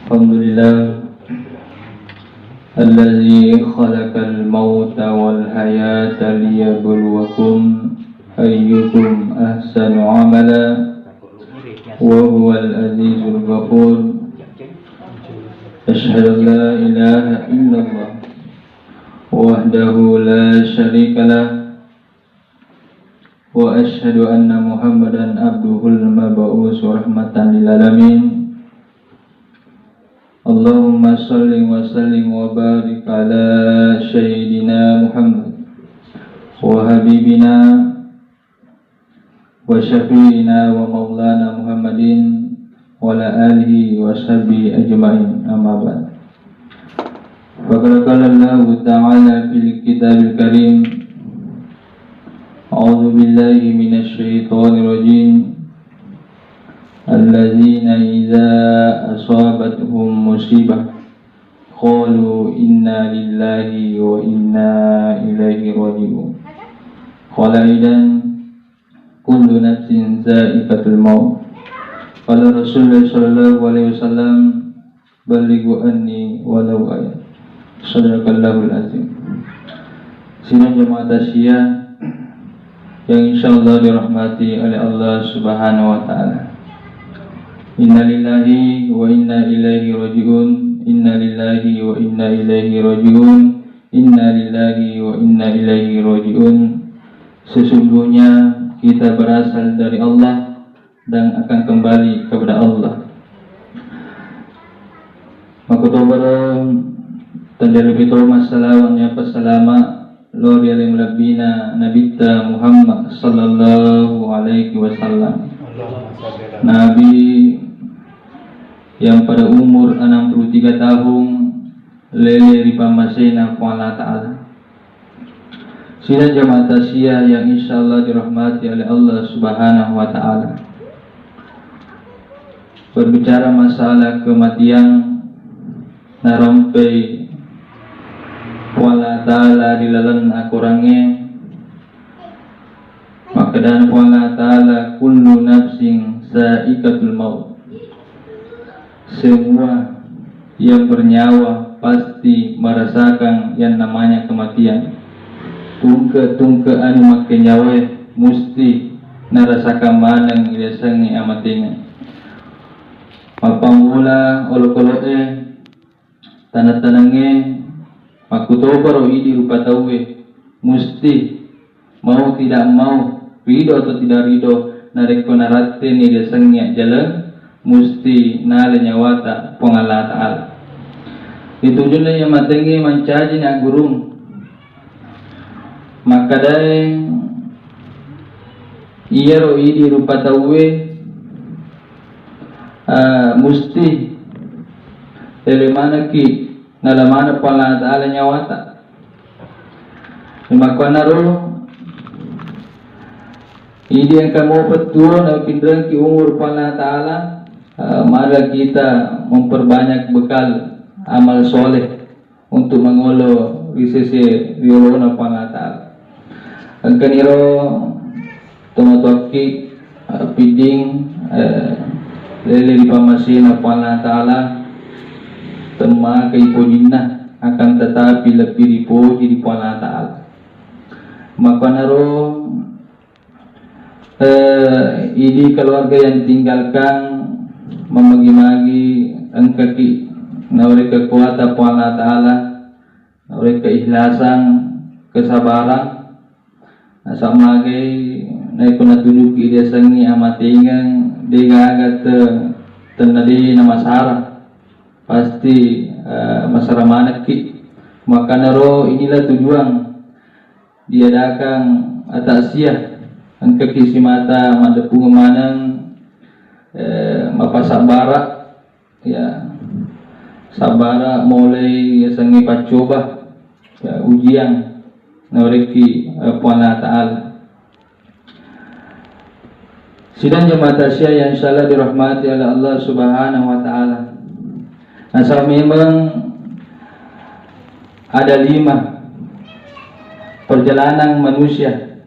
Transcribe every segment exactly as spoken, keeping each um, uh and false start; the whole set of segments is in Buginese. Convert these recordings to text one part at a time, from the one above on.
الحمد لله الذي خلق الموت والحياة ليبلوكم أيكم أحسن عملا وهو العزيز الغفور. أشهد أن لا إله إلا الله وحده لا شريك له، وأشهد أن محمدا عبده المبعوث رحمة للعالمين. اللهم صل وسلم وبارك على سيدنا محمد وحبيبنا وشفيعنا ومولانا محمد وعلى آله وصحبه أجمعين. أما بعد. فقد قال الله تعالى في الكتاب الكريم: أعوذ بالله من الشيطان الرجيم. الذين إذا أصابتهم مصيبة قالوا إنا لله وإنا إليه راجعون. قال أيضا: كل نفس ذائقة الموت. قال رسول الله صلى الله عليه وسلم: بلغوا عني ولو آية. صدق الله العظيم. Sidang jamaah tasya yang insyaallah dirahmati oleh Allah Subhanahu wa Ta'ala. Innalillahi wa inna ilaihi raji'un. Innalillahi wa inna ilaihi raji'un. Innalillahi wa inna ilaihi raji'un. Sesungguhnya kita berasal dari Allah dan akan kembali kepada Allah. Makkutoparo tenrialupi to massalawa nennia passalama lao ri ale malebbina Nabitta Muhammad sallallahu alaihi wasallam. Nabi yang pada umur enam puluh tiga tahun lele ri pammasena Puang Allah Ta'ala. Sidang jamaah tasya yang insyaallah dirahmati oleh Allah Subhanahu wa Ta'ala. Berbicara masalah kematian, narampai Puang Allah Ta'ala ri laleng akorangnge, makkedana Puang Allah Ta'ala, "Kullu nafsin za'iqatul maut." Semua yang bernyawa pasti merasakan yang namanya kematian. Tungke-tungke anu makkenyawae musti narasakan maneng riasengnge amatengeng. Mappammula olokolo'e, taneng-tanengnge, makkutoparo idi rupa tauwe, musti mau tidak mau, rido atau tidak rido, narekko naratteni riasengnge ajjaleng, musti nala nyawata Puang Allah Ta'ala. Ritujunna iya matengnge mancaji naggurung. Makkadae iyaro idi rupa tauwe, eh, musti tele manekki nala maneng Puang Allah Ta'ala nyawata. Makkuannaro, idi engka mopa tuo napinrengki umur Puang Allah Ta'ala, eh, mari kita memperbanyak bekal amal soleh untuk mangolo ri sese riolona Puang Allah Ta'ala. Engkaniro tomatoakki, eh, pidding, eh, lele ri pammasena Puang Allah Ta'ala, temmaka ipojinna, akan tetapi lebbi ripoji ri Puang Allah Ta'ala. Makkuannaro, eh, idi keluarga yang ditinggalkan, mamagi-magi engkaki nawerekka kekuatan Puang Allah Ta'ala, nawerekka keikhlasan, kesabaran, nasaba magai naiko natujuki riasengnge amatengeng, degaga te-, tenna de namasara, pasti, eh, masara manekki. Makkuannaro inilah tujuan diadakan, eh, takziah, engkaki simata maddeppungeng maneng, eh, mapasabbara, ya, sabbara mulai yasengnge paccoba, ya, ujian nawerekki, eh, Puang Allah Ta'ala. Sidang jamaah tasya yang insyaallah dirahmati oleh Allah Subhanahu wa Ta'ala. Nasaba memang ada lima perjalanan manusia.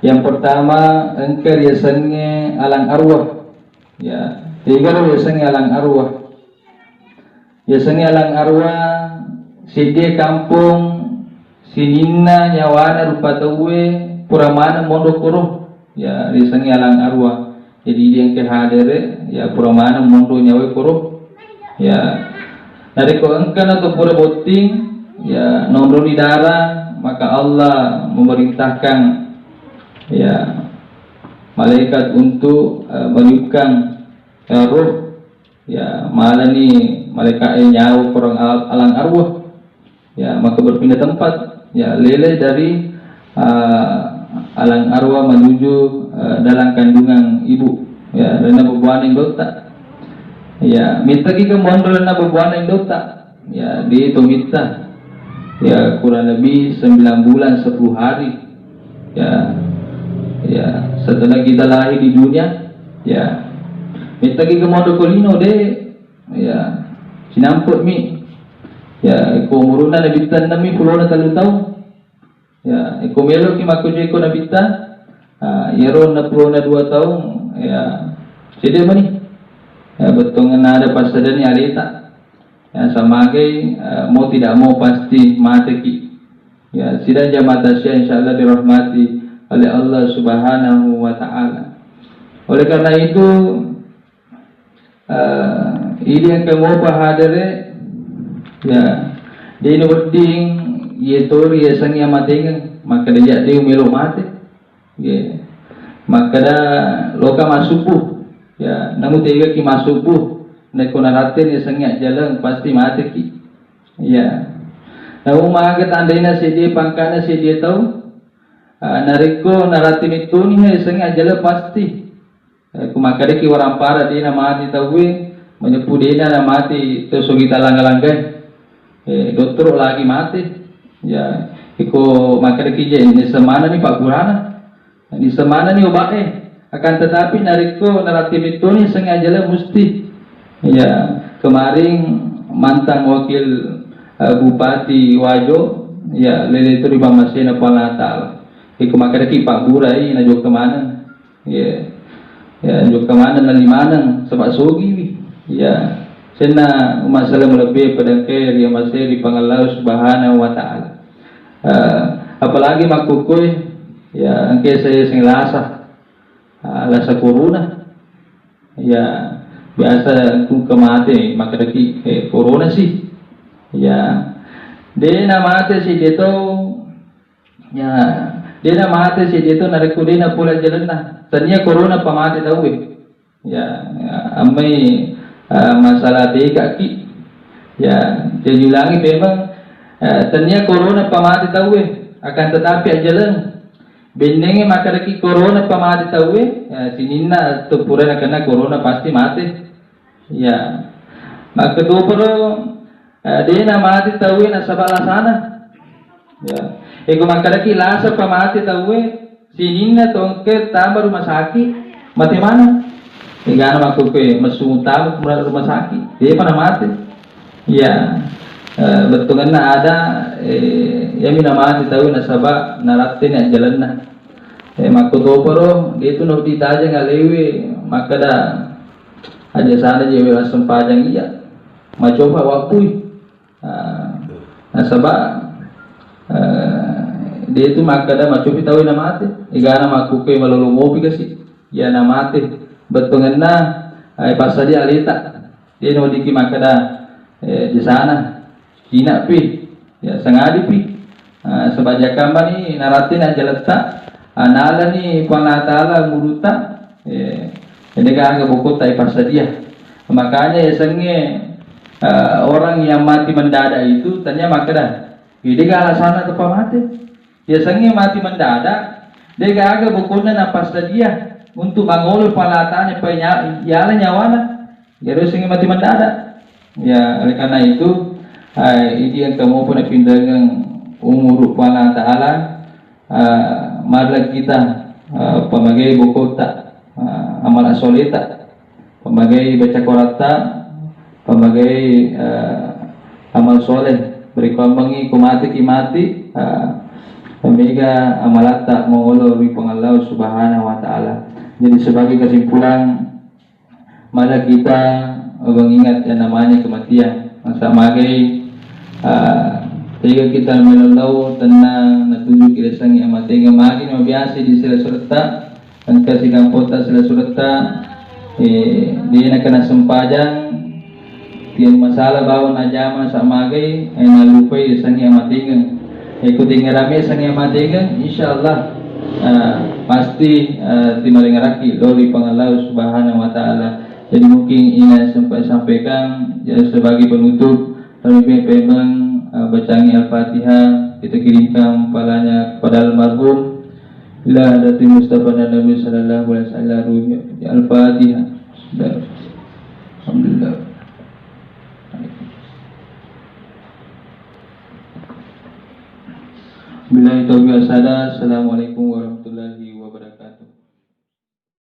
Yang pertama, engka riasengnge alam arwah. Ya, tegaro riasengnge alam arwah. Yasengnge alang arwa, seddie kampong sininna nyawana rupa tauwe pura maneng monro koro. Ya, riasengnge alang arwa. Jadi, idi engka hadere, ya, pura maneng monro nyawae koro. Ya, narekko engkana to pura botting, ya, nonroni dara, maka Allah memerintahkan, ya, malaikat untuk, eh, meniupkan, ya, roh. Ya, malani malaika'e nyawa korong al-, alang arwah. Ya, maka berpindah tempat. Ya, lele dari, ah, alang arwah menuju, eh, dalam kandungan ibu. Ya, lalenna bebuana indotta. Ya, mittaki ke monro lalenna bebuana indotta. Ya, di itu mitta. Ya, kurang lebih sembilan bulan sepuluh hari. Ya, ya, setelah kita lahir di dunia, ya, mittaki ke monro ko lino, de, ya, sinampek mi. Ya, ko umuruna nabitta ennem mi pulona tellu taung. Ya, ko meloki makkujo ko nabitta, ah, iyaro enneng pulona dua taung, ya, cedde mani. Ya, bettuanna ada passadani aleta. Ya, samagai, eh, mau tidak mau pasti mateki. Ya, sidang jamaah tasya insyaallah dirahmati oleh Allah Subhanahu wa Ta'ala. Oleh karena itu, eh, idi engka mopa hadere, ya, de' nawedding iye tori yasengnge amatengeng, makkeda, "Iya, de' umelo mate." Ye. Makkeda, "Loka massubuh." Ya, namu teweki massubuh. Narekko naratteni yasengnge ajjaleng, pasti mateki. Ya. Namu maga tandena seddie pangkana seddie tau? Ah, narekko naratteni toni yasengnge ajjaleng, pasti. Eh, ku makkedaki warampara, "De' namati tauwe, manyeppu de' namati to sogi talangga-langgae." Eh, dottoro lagi mate. Ya, iko makkedaki je, nisseng manenni pabburana. Nisseng manenni oba'e. Akan tetapi narekko naratteni toni yasengnge ajjaleng, musti. Ya, kemarin mantan wakil, eh, Bupati Wajo, ya, lele tu ri pammasena Puang Allah Ta'ala. Iko makkedaki pabburai, najokka maneng. Iya. Ya, jokka maneng, nali maneng, saba' sogiwi. Ya, senna masalah malebbi pada engkae ri amasei ri Puang Allah Subhanahu wa Ta'ala. Eh, apalagi makkukkoe, ya, engkae saya sing lasa, ah, lasa corona. Ya, biasa ku kemate makkedaki, eh, corona sih. Ya, de' namate sih de' to. Ya, de' namate sih de' to narekko de' napole ajjalenna. Tania corona pa mate tauwe. Ya, ya, ammai, eh, masalah dekaki. Ya, jadi ulangi memang, eh, tania corona pa mate tauwe. Akan tetapi ajjaleng. Bennengnge makkedaki corona pa mate tauwe, ya, sininna tu pura nakenna corona pasti mate. Ya. Makkutoparo, eh, de' namate tauwe nasaba' lasana. Ya. Eko makkedaki lasa pa mate tauwe, sininna to engka tama rumah sakit, mate maneng. Egana makkukkoe messu tama rumah sakit, de'pa namate. Ya. Eh, bettuanna ada, eh, iyami namate tauwe nasaba' naratteni ajjalenna. Eh, makkutoparo, de' tu nawedding tajeng alewe, makkeda, aja sana je we assempajang iya. Macoba wappui. Ah, nasaba, eh, de' tu makkeda macopi tauwe namate. Egana makkukkoe malolo mopi kasi. Ya namate. Bettuanna, eh, passadia aleta. De' naweddikki makkeda, eh, aja sana. Cina pi, ya, sangadi pi. Ah, saba' jakkammani naratteni ajjaletta, ah, nalani Puang Allah Ta'ala murutta, eh, de'gaga bokotta ipassadia. Makanya yasengnge, eh, orang yang mati mendadak itu tania makkeda, "Ih, de'ga alasanna teppa mate." Yasengnge mati mendadak, de'gaga bokonna napassadia untuk mangolo Puang Allah Ta'ala pa nya-, yala nyawana. Iyaro yasengnge mati mendadak. Ya, oleh karena itu, eh, idi engka mopa napinrengeng umuru Puang Allah Ta'ala, eh, mari kita, eh, pamagai bokotta, eh, amala soleta, pamagai baca koratta, pamagai, eh, amal soleh. Berikut mengi kumati kimati, eh, mega amalatta mangolo ri Puang Allah Subhanahu wa Ta'ala. Jadi, sebagai kesimpulan, mari kita mengingat yang namanya kematian. Masa magai, ah, tega kita mellau tenna natuju ki resangi amatengeng magi no biasa di sila serta engka sikampotta sila serta, eh, dia nakena sempajang, tiang masalah bawa najama sa magai, eh, nalupai resangi amatengeng. Eh, ku tinggal rame sangi amatengeng, insyaallah, ah, pasti, ah, timalengaraki lori Pangallahu Subhanahu wa Ta'ala. Jadi mungkin ini yang sempat sampaikan, ya, sebagai penutup. Kami pemeng, eh, bacangi Al-Fatihah, kita kirimkan palanya kepada almarhum. Ila hadratin Mustafa dan Nabi sallallahu alaihi wasallam ruhnya. Al-Fatihah. Sudah. Alhamdulillah. Billahi taufiq wassada. Assalamualaikum warahmatullahi